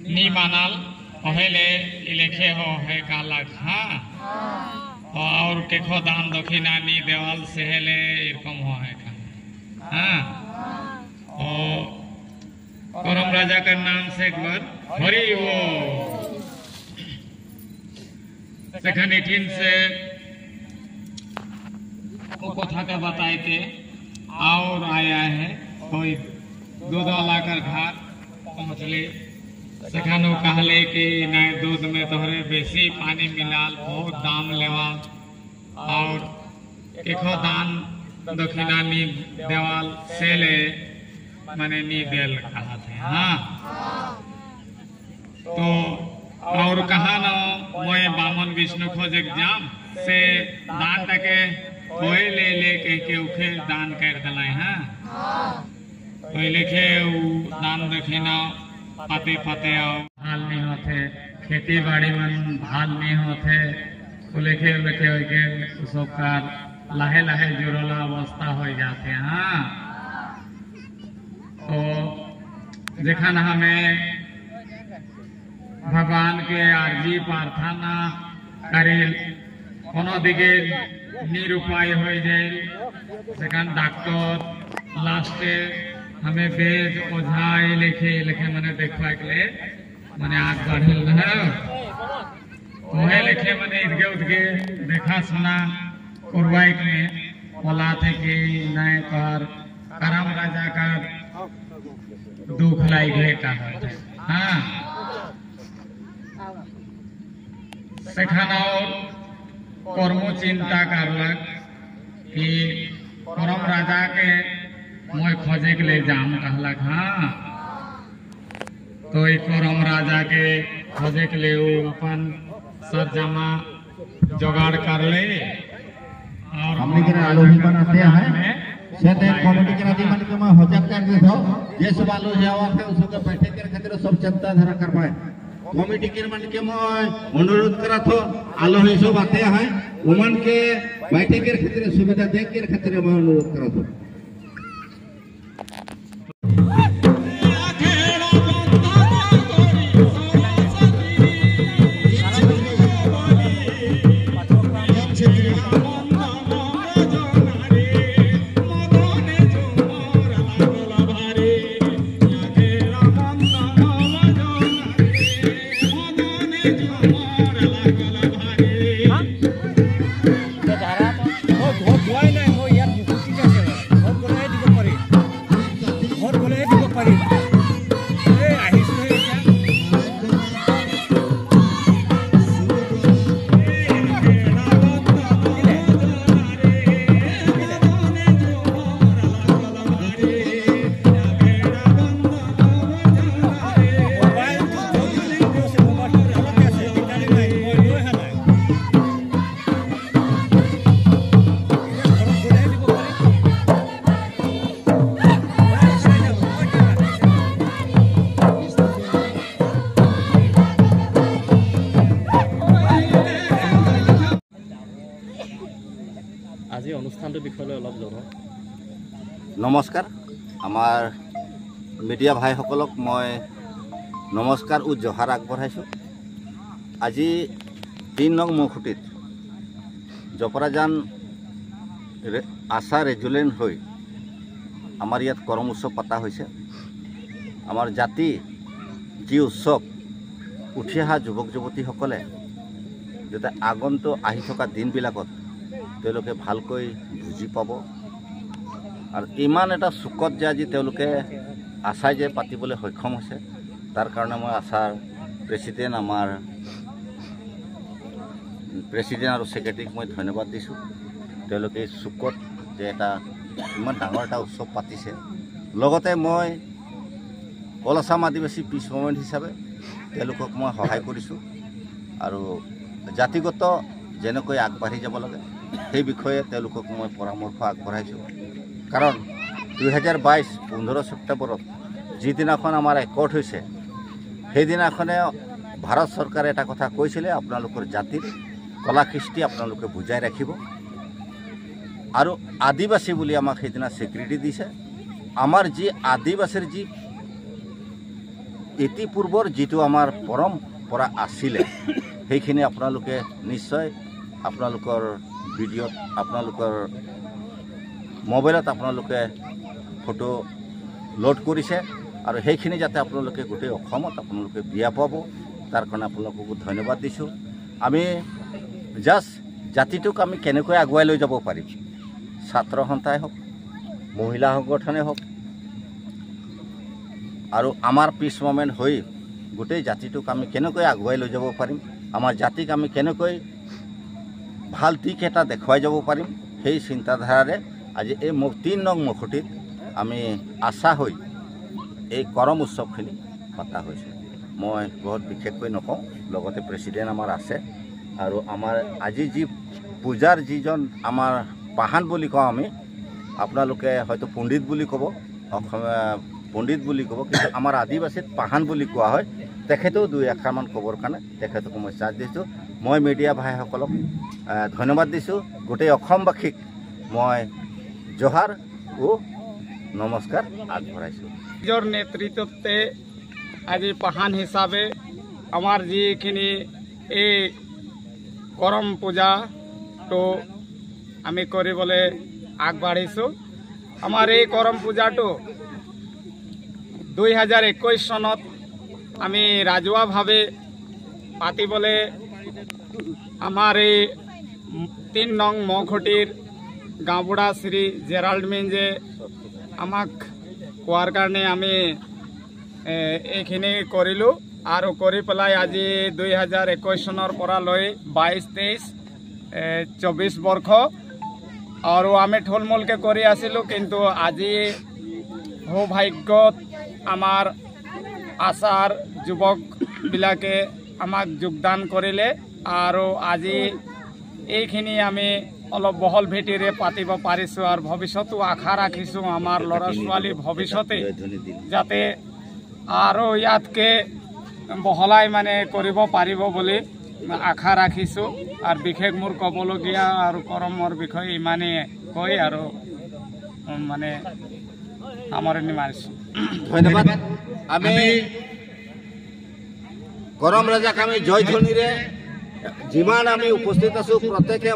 नी मानाल पहले इलेखे हो है कालक। हाँ और केखो दान दक्षिणा नी देवाल सेहले एरकम हो है का। हाँ और करम राजा का नाम से एक बार हरि वो सेखान एठिन से वो कथा का बताए थे और आया है कोई दूध लाकर घर पहुँचले। सेखानो कहले कि नहीं दूध में तोहरे बेसी पानी मिलाल बहुत दाम लेवा और केखो दान दक्षिणा नी देवाल से ले माने नी देल कहा थे। हाँ तो और कहा ना मैं बामन विष्णु खोजे जाम से दान तके कोई ले ले कह के उखे दान कर दिलाए। हाँ तो लिखे दान दक्षिणा पाते पाते आओ हाल नहीं होते खेती बाड़ी मन हाल नहीं होते उलेखे उलेखे होके सब कार लाहे लाहे जुड़ला अवस्था हो जाते। हाँ तो जखन हमें भगवान के अर्जी प्रार्थना करेल कोनो दिके निरुपाय हो जाए सेखान डाक्टर लास्टे हमें बेज ओझा लिखे लिखे मैंने देखवा के लिए मैंने आग बढ़ल रहे वह लिखे मैंने इधगे उधगे देखा सुना करवाई के बोला थे कि नहीं कर करम राजा का दुख लाई गए का। हाँ सेखान और कर्म चिंता करलक कि करम राजा के मैं खोजे के लिए जाम कहलक। हाँ तो करम राजा के खोजे के लिए वो अपन सब जमा जुगाड़ कर ले और हमने के आलू भी बनाते हैं से कमेटी के आदि मन के मैं होजक कर दे दो जे सब आलू जावा है उसको बैठे के खातिर सब चिंता धरा कर पाए कमेटी के मन के मैं अनुरोध करा थो आलू ही सब आते हैं उमन के बैठे के खातिर सुविधा दे के खातिर मैं अनुरोध करा थो। আজি অনুষ্ঠানটোৰ বিষয়ে অলপ জনাওক। নমস্কাৰ, আমাৰ মিডিয়া ভাইসকলক মই নমস্কাৰ ও জহাৰ আগবঢ়াইছোঁ। আজি 3 নং মৌখুটিত জপৰাজান আশা ৰেজুলেণ্ট হৈ আমাৰ ইয়াত কৰম উৎসৱ পতা হৈছে। আমাৰ জাতি যি উৎসৱ উঠি অহা যুৱক যুৱতীসকলে যাতে আগন্তুক আহি থকা দিনবিলাকত তেওঁলোকে ভালকৈ বুজি পাব আৰু ইমান এটা চুকত যে আজি তেওঁলোকে আশাই যে পাতিবলৈ সক্ষম হৈছে, তাৰ কাৰণে মই আশাৰ প্ৰেচিডেণ্ট আমাৰ প্ৰেচিডেণ্ট আৰু ছেক্ৰেটাৰীক মই ধন্যবাদ দিছোঁ। তেওঁলোকে এই চুকত যে এটা ইমান ডাঙৰ এটা উৎসৱ পাতিছে। লগতে মই অল আছাম আদিবাসী পিচ মুভমেণ্ট হিচাপে তেওঁলোকক মই সহায় কৰিছোঁ আৰু জাতিগত যেনেকৈ আগবাঢ়ি যাব লাগে সেই বিষয়ে তেওঁলোকক মই পৰামৰ্শ আগবঢ়াইছোঁ। কাৰণ 2022 15 ছেপ্টেম্বৰত যিদিনাখন আমাৰ একৰ্ড হৈছে সেইদিনাখনে ভাৰত চৰকাৰে এটা কথা কৈছিলে, আপোনালোকৰ জাতিৰ কলা কৃষ্টি আপোনালোকে বুজাই ৰাখিব আৰু আদিবাসী বুলি আমাক সেইদিনা স্বীকৃতি দিছে। আমাৰ যি আদিবাসীৰ যি ইতিপূৰ্বৰ যিটো আমাৰ পৰম্পৰা আছিলে সেইখিনি আপোনালোকে নিশ্চয় আপোনালোকৰ ভিডিঅ'ত, আপোনালোকৰ মোবাইলত আপোনালোকে ফটো লোড কৰিছে আৰু সেইখিনি যাতে আপোনালোকে গোটেই অসমত আপোনালোকে বিয়পাব তাৰ কাৰণে আপোনালোককো ধন্যবাদ দিছোঁ। আমি জাষ্ট জাতিটোক আমি কেনেকৈ আগুৱাই লৈ যাব পাৰিম, ছাত্ৰ সন্থাই হওক, মহিলা সংগঠনেই হওক আৰু আমাৰ পিছ মুভমেণ্ট হৈ গোটেই জাতিটোক আমি কেনেকৈ আগুৱাই লৈ যাব পাৰিম, আমাৰ জাতিক আমি কেনেকৈ ভাল দিশ এটা দেখুৱাই যাব পাৰিম, সেই চিন্তাধাৰাৰে আজি এই 3 নং মখুটিত আমি আশা হৈ এই কৰম উৎসৱখিনি পতা হৈছে। মই বহুত বিশেষকৈ নকওঁ, লগতে প্ৰেচিডেণ্ট আমাৰ আছে আৰু আমাৰ আজি যি পূজাৰ যিজন আমাৰ পাহান বুলি কওঁ আমি, আপোনালোকে হয়তো পণ্ডিত বুলি ক'ব, অসমীয়া পণ্ডিত বুলি ক'ব, কিন্তু আমাৰ আদিবাসীত পাহান বুলি কোৱা হয়। তেখেতেও দুই এষাৰমান ক'বৰ কাৰণে তেখেতকো মই চাৰ্জ দিছোঁ। মই মিডিয়া ভাইসকলক ধন্যবাদ দিছোঁ। গোটেই অসমবাসীক মই জহাৰ ও নমস্কাৰ আগবঢ়াইছোঁ। নিজৰ নেতৃত্বতে আজি পাহান হিচাপে আমাৰ যিখিনি এই কৰম পূজাটো আমি কৰিবলৈ আগবাঢ়িছোঁ। আমাৰ এই কৰম পূজাটো 2021 চনত আমি ৰাজহুৱাভাৱে পাতিবলৈ আমাৰ এই 3 নং মহখুটিৰ গাঁওবুঢ়া শ্ৰী জেৰাল্ড মিঞ্জে আমাক কোৱাৰ কাৰণে আমি এইখিনি কৰিলোঁ আৰু কৰি পেলাই আজি 2021 চনৰ পৰা লৈ 22, 23, 24 বৰ্ষ আৰু আমি থুলমূলকৈ কৰি আছিলোঁ, কিন্তু আজি সৌভাগ্যত আমাৰ আছাৰ যুৱকবিলাকে আমাক যোগদান কৰিলে আৰু আজি এইখিনি আমি অলপ বহল ভেটিৰে পাতিব পাৰিছোঁ আৰু ভৱিষ্যতো আশা ৰাখিছোঁ আমাৰ ল'ৰা ছোৱালী ভৱিষ্যতে যাতে আৰু ইয়াতকৈ বহলাই মানে কৰিব পাৰিব বুলি আশা ৰাখিছোঁ। আৰু বিশেষ মোৰ ক'বলগীয়া আৰু কৰমৰ বিষয়ে ইমানেই কৈ আৰু মানে সামৰণি মাৰিছোঁ। ধন্যবাদ। আমি কৰম ৰাজাক আমি জয়ধ্বনিৰে যিমান আমি উপস্থিত আছোঁ প্ৰত্যেকে